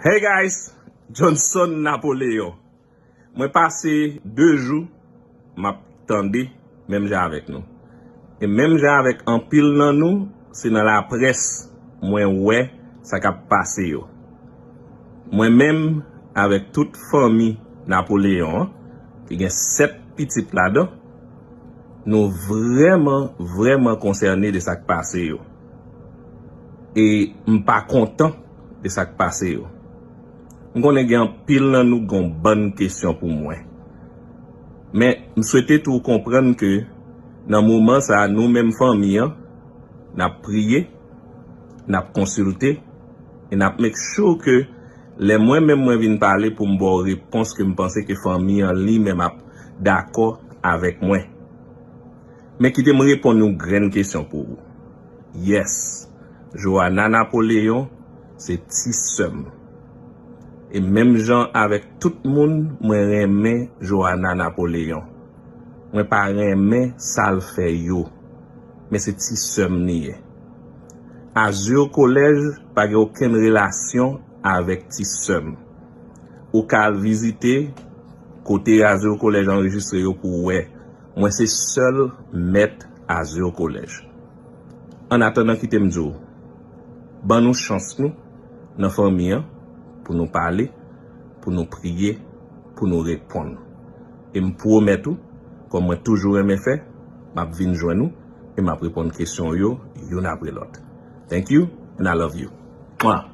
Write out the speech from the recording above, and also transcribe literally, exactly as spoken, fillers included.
Hey guys, Johnson Napoléon. Mwen pase de jou m ap tande menm jan avèk nou. E menm jan avèk anpil nan nou, se nan laprès mwen wè sa k ap pase yo. Mwen menm avèk tout fanmi Napoléon an, ki gen sèt pitit ladan, nou vrèman, vrèman konsène de sa k pase yo. E m pa kontan de sa k pase yo. M konnen gen anpil nan nou gon bann kesyon pou mwen. Men, m swete tou konprann ke nan moman sa, nou menm fanmi an, n ap priye, n ap konsilte, e n ap make sure ke lè mwen menm mwen vin pale pou m ba w repons ke m panse ke fanmi an li menm ap dakò avèk mwen. Men kite m reponn yon grenn kesyon pou ou. Yes, Johanna Napoléon se ti sè m. E menm jan avèk tout moun, mwen renmen Johanna Napoléon. Mwen pa renmen sa l fè yo. Men se ti sè m li ye. Azur College pa gen okenn relasyon avèk ti sè m. Ou ka al vizite kote Azur College anrejistre yo pou w wè. Mwen se sèl mèt Azur College. Annatandan, kite m di w, ban nou chans nou nan fanmi an pou nou pale, pou nou priye, pou nou reponn. E m pwomèt ou, kòm mwen toujou renmen fè, m ap vin jwenn ou e m ap reponn kesyon w yo youn apre lòt. Thank you and I love you. Mwa.